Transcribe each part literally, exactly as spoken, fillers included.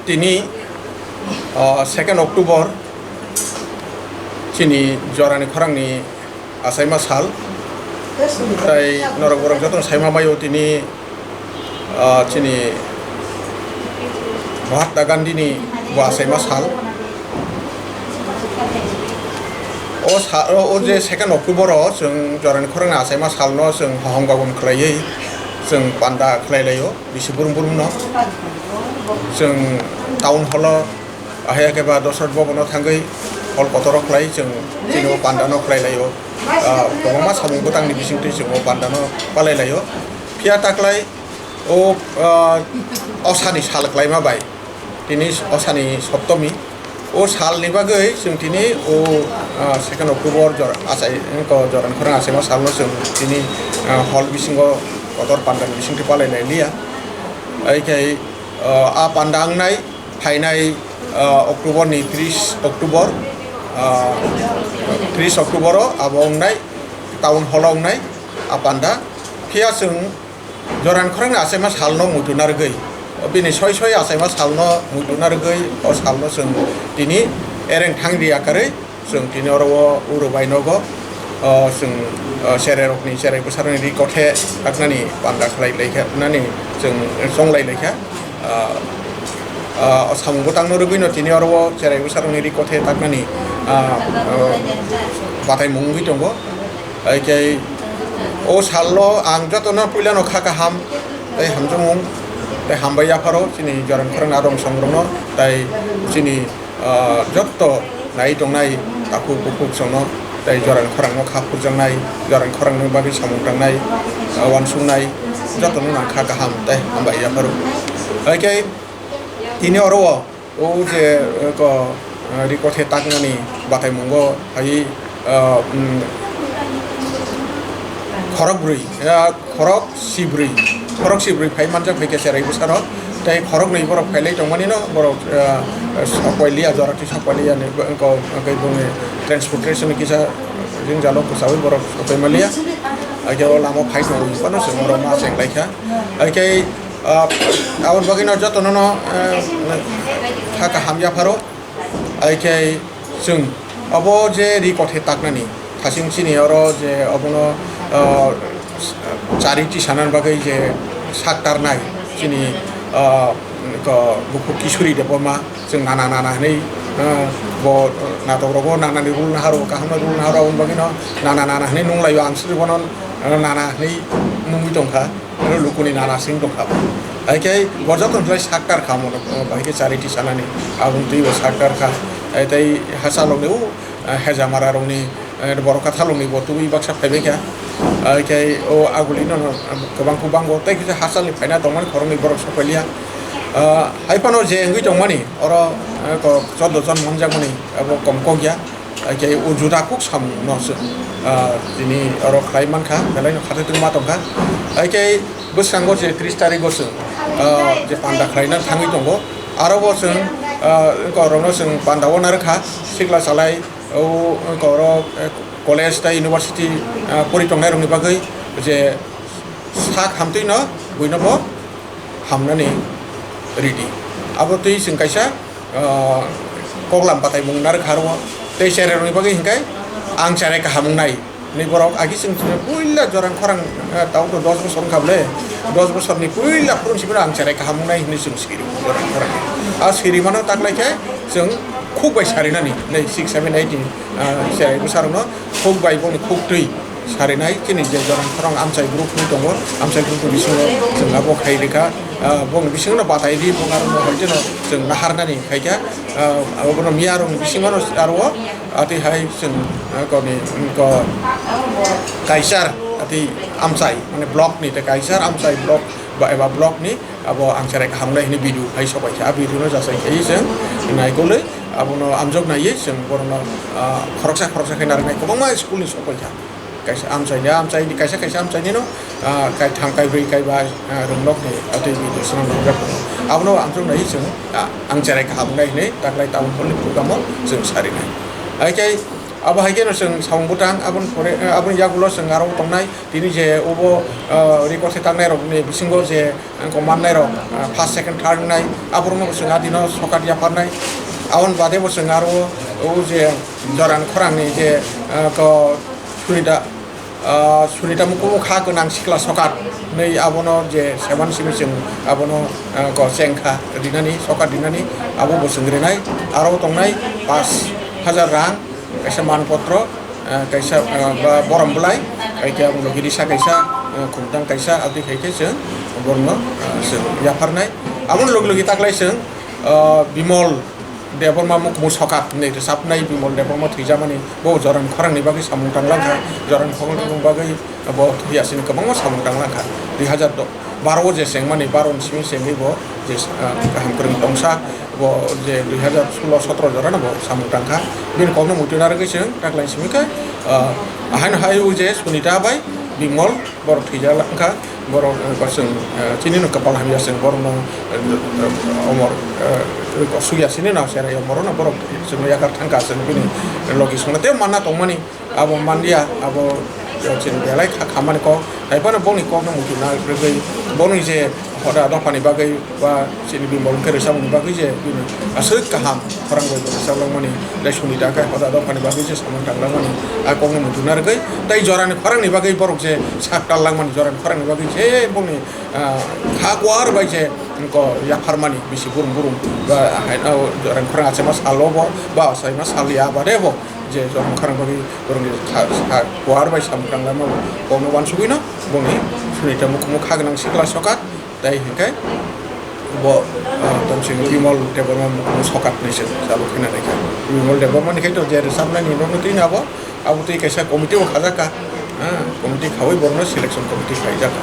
Tini, ah, second October, chini jorani khorangni achaima sal. Tai norok borok jotono saima maio tini, ah, chini Mahatma Gandhini bo achaima sal. O sa-, o, o je second October o chwng jorani khorangni achaima salno chwng hohom gabam khlaiwi chwng panda khlai laio. Bisi burum burum no chwng town hall o, ahai khe ba Dosrat Bhavan o thangwi hall kotor o khlai chwng chini o panda no khlai laio. Ah, kwbangma samung bwtang ni bisingtwi chwng o panda no palai laio. Phiya taklai o, ah, osani sal khlaima bai tini osani Saptami. O salni bagwi chwng tini o, ah, second October jora achai, wngkha jorani khorang achaima salno chwng tini, ah, hall bisingo kotor pandani bisingtwi palai lai liya. Ai khai, ah, a panda wngnai phainai, ah, October ni tris October, ah, tris October o abo wngnai town hall o wngnai a panda. Phiya chwng Jorani khorangni achaima salno muitu narwgwi, bini soi soi achaima salno muitu narwgwi, o salno chwng tini ereng thang ri akarwi chwng tini oro o uro bai nogo, o chwng, o chererokni cherai bwsarokni ri kothe taknani panda khlai laikha, nani chwng chonglai laikha. Ah, ah, o samung bwtangno rwgwino tini oro o cherai bwsarokni ri kothe taknani, ah, ah, bataimung wngwi tongo. Hai khe o salno ang jotono puilano kha kaham tei hamjakmung tei hambai yapharo chini jorani khorang arong songrokno tei chini, ah, jotto nai tongnai takhuk bukhuk chwngno tei jorani khorangno kha phurjaknai, jorani khorangni bagwi samung tangnai, ah, uansuknai jotono nang kha kaham tei hambai yapharo. Hai khe tini oro o O je, eh, ko, eh, ri kothe taknani bataimungo hai, eh, mm, khorok brwi, eh, khorok sibrwi, khorok sibrwi phai manjak phai khe cherai bwsarok. Tei khoroknwi borok phailai tongmani no borok, eh, sokpai liya, jora twi sokpai liya ni, ko, ko, boni transportation kisa jwngjalo kwchaui borok sokpai man liya. Hakhe o lama phai tongwi phano chwng borok ma cheng lai kha. Hakhe Ah, aboni bagwino jotono no, eh, kha kaham yapharo. Hai khe chwng obo je ri kothe taknani thasing chini oro je obono, ah, charity sanani bagwi je sak tarnai chini, ah, ko bukhuk Kishori Debbarma chwng nana nana hwnwi, ah, bo natok rogo nanani rul naharo kaham rul naharo aboni bagwino nana nana hwnwi nung laio ang sri bono, ah, nana hwnwi nungwi tongkha. Aro lukuni nana sing tongkha. Hai khe bo joto khlai sak tar kha mono, bahai khe charity sanani. Aboni twi bo sak tar kha. Hai tei hachalokni o, eh, hejamara rokni, eh, borok kathalokni bo tubui baksa phaibai kha. Hai khe o agulino, no, kwbang kwbang bo tei kisa hachalni phaina tongmani khoroknwi borok sokpailia. Ah, hai phano je wngwi tongmani oro, eh, ko choddo jon manjakmani abo kom kok ya. Hakhe o juda kuk samung no se, ah, tini oro khlai mankha, belai no khatai tongma tongkha. Hakhe bwskango je tris tarikgo se, ah, je panda khlaina thangwi tongo, aro bo chwng, ah, korokno chwng panda o narwkha, sikla salai, o korok, eh, college tei university, ah, pori tongnai rokni bagwi je sak hamtwi no buino bo hamnani ridi. Abo twi chwng kaisa, ah, koklam bataimung narwkha aro tei cherai rokni bagwi hinkhe ang cherai kaham wngnai hinwi borok agi chwng puila jorang khorang, ah, tabuk dos bosor wngkha bwle, dos bosorni puila phurung simi ang cherai kaham wngnai hinwi chwng siri jorang khorang. A siri mano taklai khe chwng khuk bai sarinani nei six seven eight ni, ah, cherai bwsarokno khuk bai boni khuk twi sarinai chini je jorang khorang amchai group ni tongo, amchai group ni bisingo chwng abo khai rikha, ah, bong bisingo no batai di bong aro no hoi jeno chwng naharnani khaikha, ah, abono miya rok ni bisingo no aro atwi hai chwng, ah, koni ko kaisar atwi amchai mane block ni te kaisar amchai block ba eba block ni abo ang cherai kaham nai hini video hai sobai kha, a video no jasai khai chwng naikolwi abono amjok naiwi chwng borokno, ah, khoroksa khoroksa khe narwknai kwbangma school ni sobai kha. Kaisa amchaini, amchaini, kaisa kaisa amchaini no, ah, kaitham, kaibrwi, kaiba, ah, rwngnok ni atwi video swnam rwjak tongo. Abono amchwng nai chwng, ah, ang cherai kaham wngnai hinwi taklai tabuk hwnwi program o chwng sarinai. Hai khe Abo hai kheno chwng samung bwtang, aboni pore, eh, aboni yagulo chwng aro tongnai, tini je obo, eh, record khe tangnairokni bisingo je, eh, ko mannairok, eh, first, second, third wngnai, aborokno bo chwng adino sokat yapharnai. Aboni bade bo chwng aro o je Joran Khorangni je, eh, ko Sunita, ah, Sunita Mukumu kha gwnang sikla sokat hinwi abono je seman simi chwng abono, ah, ko chengkha rinani, sokat rinani, abo bo chwng rinai. Aro tongnai pash hajar rang, kaisa manpotro, ah, kaisa, ah, ba borom bwlai, hai khe abo logi risa kaisa, ah, khumtang kaisa, aboni hai khe chwng borokno, ah, chwng yapharnai. Aboni logi logi taklai chwng, ah, Bimol Debbarma Mukumu sokat hinwi rwchapnai Bimol Debbarma thwijamani, bo Joran Khorangni bagwi samung tanglangkha, Joran Khorangni bagwi bo thwi asini kwbangma samung tanglangkha. Dui hazar baro o je chengmani, baro ni simi chengwi bo je, ah, kaham kwrwng tongsa, bo je dui hazar solo sotro jorano bo samung tangkha. Bini kokno muitu narwgwi chwng taklai simi khe, ah, ahaino hai o je Sunita bai Bimol borok thwijak wngkha, borok, eh, chwng, eh, chinino kwpal hamya chwng borokno, eh, eh, omor, eh, sugya chinino cherai omorno borok chwngno yakar thangkha chwng bini logi songno tei manna tongmani abo manliya abo, eh, chini belai kha khamani kok hai phano bongni kokno muitu narwgwi bongni je hoda dophani bagwi ba chini Bimol wngkhe rwchapmani bagwi je bini aswk kaham khorang bai bo rwchaplangmani, tei Sunita khe hoda dophani bagwi je samung tanglangmani, a kokno muitu narwgwi tei Jorani Khorangni bagwi borok je sak tallangmani, Jorani Khorangni bagwi je bongni, ah, kha kuar bai je ko yapharmani bisi burum burum ba hai, ah, Jorani Khorang achaima salo bo ba achaima sal ya bade bo je Jorani Khorang bagwi borokni kha, kha kuar bai samung tanglangma kokno uansugwino bongni Sunita Mukumu kha gwnang sikla sokat. Tai hinkhe bo, ah, tongching Bimol Debbarma Mukumu sokat hinwi se chalo khena naikha. Bimol Debbarma ni khe to je rwchapnai ni nokno twi abo, abo twi kaisa committee bo khajak kha. Ah, committee khawi borokno selection committee khaijak kha.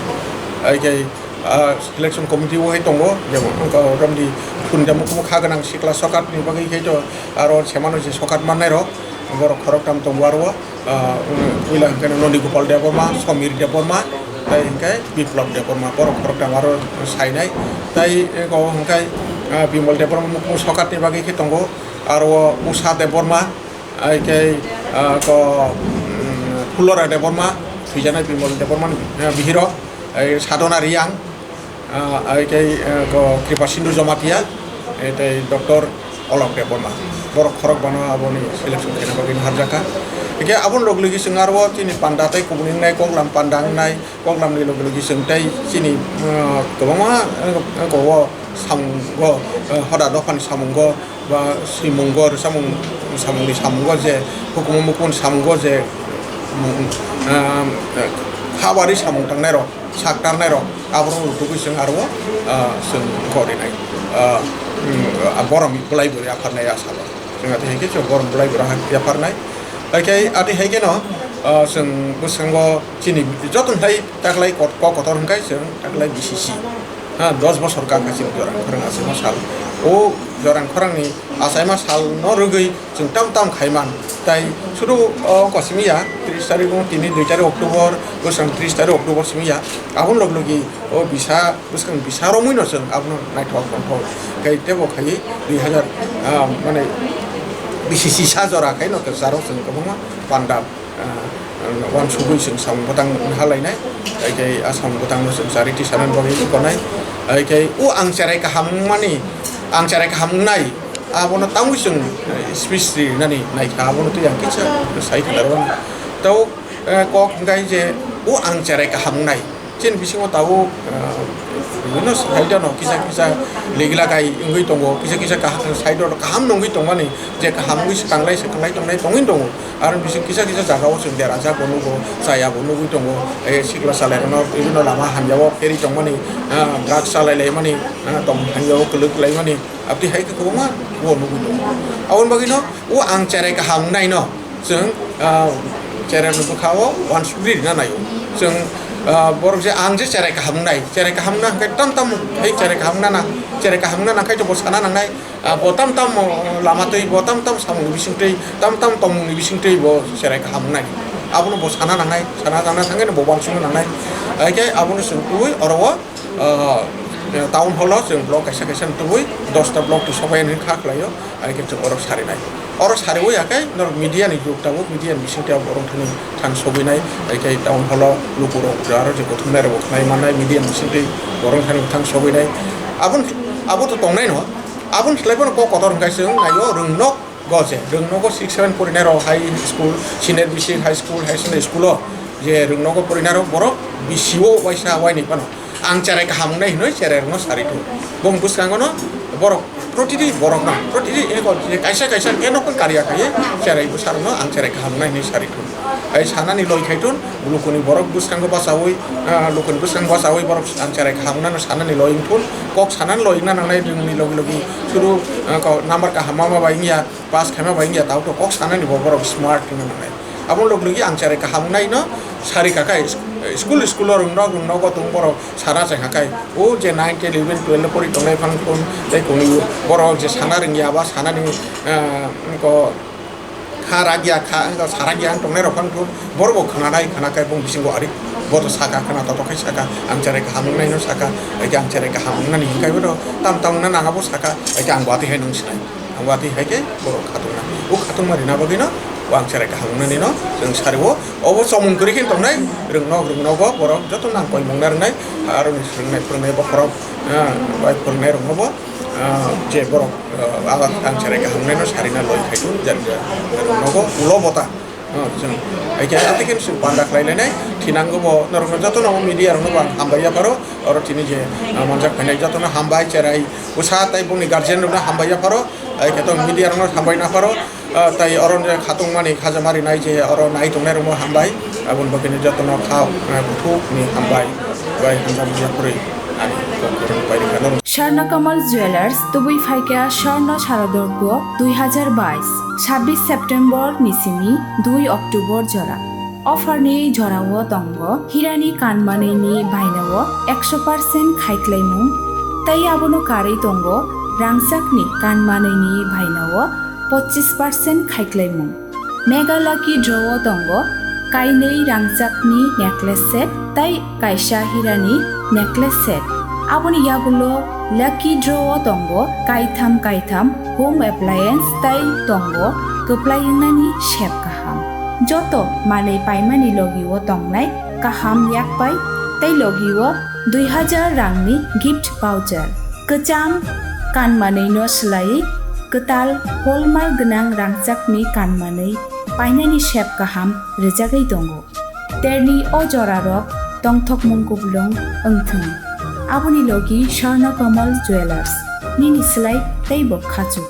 Ai khe, ah, selection committee bo hai tongo, jemon wngkha romdi Sunita Mukumu kha gwnang sikla sokat ni bagwi khe to aro semano je sokat mannai rok borok khoroktham tongo aro. Ah, puila hwnkhe Nondi Gopal Debbarma, Somir Debbarma, tei hwnkhe Biplab Debbarma, borok khoroktham aro sainai. Tei eko hwnkhe, ah, Bimal Debbarma Mukumu sokatni bagwi khe tongo, aro o Usha Debbarma, ai khe, ah, ko, mm, Phulora Debbarma, thwijaknai Bimal Debbarmani, ah, bihiro, ai Sadhona Riyang, ah, ai khe, ah, ko Kripa Sindhu Jamatia, eh, tei Doctor Olok Debbarma. Borok khorok bano aboni selection khaina bagwi naharjakha. Hingkhe aboni loglogi chwng aro chini panda tei kubuni wngnai, koklam panda wngnai, koklamni loglogi chwng tei chini, ah, kwbangma, ah, kogo samungo, ah, hoda dophani samungo, ba simungo, rwchapmung, samungni samungo je hukumu mukumuni samungo je, mm, ah, khabari samung tangnairok, sak tarnairok, aborok rutugwi chwng aro, ah, chwng gorinai, ah, mm, ah, borom bwlai bwrwi yapharnai a salo. Chwng atwi hai khe chwng borom bwlai bwrwi yapharnai. Hai khe atwi hai kheno, ah, chwng bwskango chini joto hai taklai kot-, kok kotor hwnkhe chwng taklai B C C. Ha, dos bosor kang khe chini Jorang Khorang achaima sal. O Jorang Khorangni achaima salno rwgwi chwng tam tam khaiman. Tai sudu o wngkha simi ya, tris tarik wng tini dui tarik October, bwswk tris tarik October simi ya. Aboni log logi o bisa, bwswk bisa romwi no chwng abono naithok tongthok. Kai tebo khaiwi dui hazar, ah, mane B C C sa jora khai no kwcharo chwng kwbangma panda ah, uansugwi chwng samung bwtang halainai, hai khe a samung bwtangno chwng charity sanani bagwi tonai, hai khe o ang cherai kaham wngmani, ang cherai kaham wngnai, abono tangwi chwng, eh, speech rinani naikha, abono twi ang kisa sai khe narwkna. Tei, eh, kok hwnkhe je o ang cherai kaham wngnai, Chini bisingo tabuk, ah, bibinno side-o no kisa kisa legila kai wngwi tongo, kisa kisa kaha-, side-o kaham nungwi tongmani, je kaham wngwi swkanglai swkanglai tongnai tongwi tongo. Aro bising kisa kisa jagao chwng berajak bo nugo, chaya bo nugwi tongo, eh, sikla chalairokno bibinno lama hamya-o pheri tongmani, ah, drugs chalai laimani, ah, tong hamya-o kwlwk laimani, aboni hai khe kwbangma bo nugwi tongo. Aboni bagwino o ang cherai kaham wngnai no, Chwng, ah, cheremni bwkha-o uansugwi rwna naio. Chwng, ah, borok je ang je cherai kaham wngnai, cherai kaham wngna hwnkhe tam tam hai cherai kaham wngnana, cherai kaham wngnana hwnkhe to bo sana nangnai, ah, bo tam tam, oh, lama twi, bo tam tam samungni bisingtwi, tam tam tongmungni bisingtwi bo cherai kaham wngnai. Abono bo sana nangnai, sana nangna thangkheno bo uansukna nangnai. Hai khe abono chwng twiwi oro-o, ah, Town hall o chwng block kaisa kaisa tubui dosta block twi sobai hinwi kha khlaio, hai khe chwng oro sarinai. Oro sariwi ya khe norok media ni jug tabuk, media ni bisingtwi abo borok thani thang sogwinai, hai khe town hall o lukurok aro je kuthumnai rok bo khnai mannai, media ni bisingtwi borok thani thang sogwinai. Abon, abo to tongnai no, aboni slai bono kok kotor hwnkhe chwng naio rwngnok go je, rwngnogo six seven porinai rok high school, senior basic high school, high school, school o je rwngnogo porinai rok borok bisio waisa wainwi phano ang cherai kaham wngnai hinwi cherai rokno sari thung. Bong bwskango no borok protiti borok no protiti eko je kaisa kaisa khe nokho kariya khaiwi cherai bwsa rokno ang cherai kaham wngnai hinwi sari thung. Ai sanani loi khai thun, lukuni borok bwskango bachawi, ah, lukuni bwskango bachawi borok ang cherai kaham wngnano sanani loi wng thun, kok sanani loi wngna nangnai rwngni logi logi suru, ah, ko number kaham ma ma bai wngya. Pass khaima bai wngya, tao to kok sanani bo borok smart wngna nangnai. Abo log logi ang cherai kaham wngnai no sari kakai school, school o rwngnok rwngnok o tong borok sana chai hakai. O je nine, ten, eleven, twelve pori tongnai phang thun tei kuni borok je sana rwngya ba sanani, ah, ko kha ragya kha wngkha sarakya ang tongnai rok phang thun borok bo khwnanai khwnakai bong bisingo ari bo to saka khwna toto khai saka ang cherai kaham wngnai no saka ai ang cherai kaham wngnani hinkai bo tam tam wngna nang abo saka ai ang bo ati hai nung sinai. Ang watwi hai khe borok khatungna. O khatungma rina bagwino o ang cherai kaham wngnanino chwng sari-o. Obo chomung kwrwi khe tongnai, rwngno, rwngnogo borok joto nang koimungna rwnai, aroni swrwngnai phwrwngnai bokhorok, ah, bai phwrwngnai roknobo, ah, je borok, ah, ang cherai kaham wngnai no sarina loi khai thun, je rwngnogo ulo bota. Ah, chwng, hai khe, tei khe chwng panda khlai lainai, thinango bo, norokno jotono media rokno bo ang hambai yapharo, oro tini je, ah, manjak phainai jotono hambai, cherai, bwsa tei bongni guardian rokno hambai yapharo, hai khe to media rokno hambai napharo, ah, tei oro je khatungmani khajama rinai je oro nai tongnai rokno hambai, aboni bagwino jotono kha, ah, buthukni hambai, bai hamjak yapharo. Swarna Kamal Jewelers, tubui phaikha Swarna Sharadorgo dui hazar bais, sabbish September ni simi dui October jora. Offer ni jorao tongo hirani kanmanwi ni bainao ekso percent khaiklaimung, tei abono karwi tongo rangchakni kanmanwi ni bainao pochis percent khaiklaimung. Mega Lucky Draw o tongo kainwi rangchakni necklace set tei kaisa hirani necklace set. Aboni yagulo Lucky Draw o tongo kaitham kaitham home appliance tei tongo kwplai wngnani sep kaham. Joto manwi paimani logi o tongnai kaham yakpai tei logi o dui hazar rangni gift voucher. Kwcham kanmanwi no swlaiwi kwtal hallmark gwnang rangchakni kanmanwi painani sep kaham rwjagwi tongo. Terni o jorarok tongthokmung kuplung wngthung. Aboni logi Swarna Kamal Jewelers, nini swlai teibo khachuk.